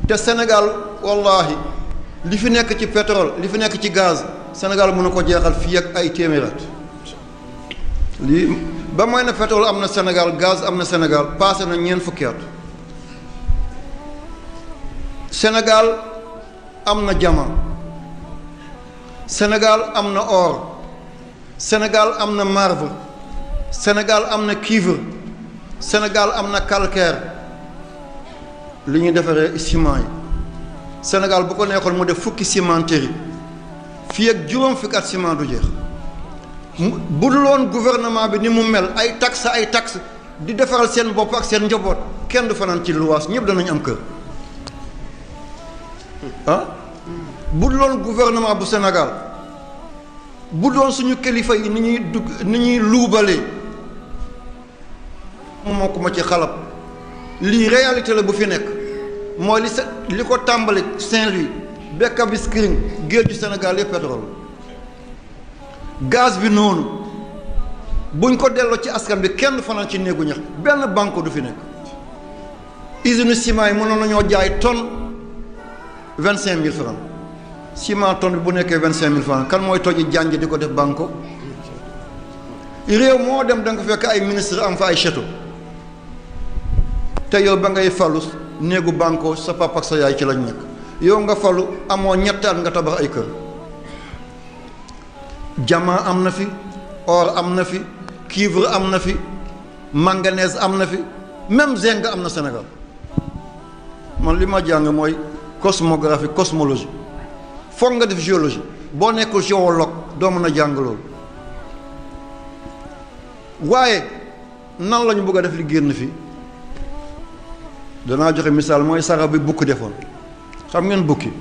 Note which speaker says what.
Speaker 1: te Sénégal wallahi li fi nekk ci pétrole li fi nekk ci gaz Sénégal mënu ko jeexal fii ak ay téeméerat lii ba mooy ne pétrole am na Sénégal gaz am na Sénégal passé na ñeent fukki at Sénégal am na diamant Sénégal am na or Sénégal am na marbre Sénégal am na cuivre Sénégal am na calcaire li ñuy defaree ciment yi Sénégal bu ko neexoon mu def fukki cimenterie fii ak juróom fukki at ciment du jeex bu dul woon gouvernement bi ni mu mel ay taxe di defaral seen bopp ak seen njaboot kenn du fanaan ci luwaas ñëpp danañ am kër ah bu dul woon gouvernement bu Sénégal bu doon suñu kilifa yi ni ñuy dugg ni ñuy luubalee moo ko ma ci xalab lii réalité la bu fi nekk mooy li ko tàmbali Saint-Louis ba Cap Skirring géeju Sénégal yëpp pétrole gaz bi noonu buñ ko delloo ci askan bi kenn fanaan ci néegu ñax benn banque du fi nekk usine ciment yi mënoon nañoo jaay tonne 25 000 francs ciment tonne bi bu nekkee 25 000 francs kan mooy toji jànj di ko def banque réew moo dem da nga fekk ay ministre am fa ay château te yow ba ngay falu néegu banque sa papa ak sa yaay ci lañ nekk yow nga falu amoo ñetti at nga tabax ay kër diamant am na fi or am na fi cuivre am na fi manganèse am na fi même zinc am na Sénégal man li ma jàng mooy cosmographie cosmologie foog nga def géologie boo nekkul géologue doo mën a jàng loolu waaye nan la ñu bëgg a def li génn fii danaa joxe misaal mooy sara bi bukki defoon xam ngeen bukki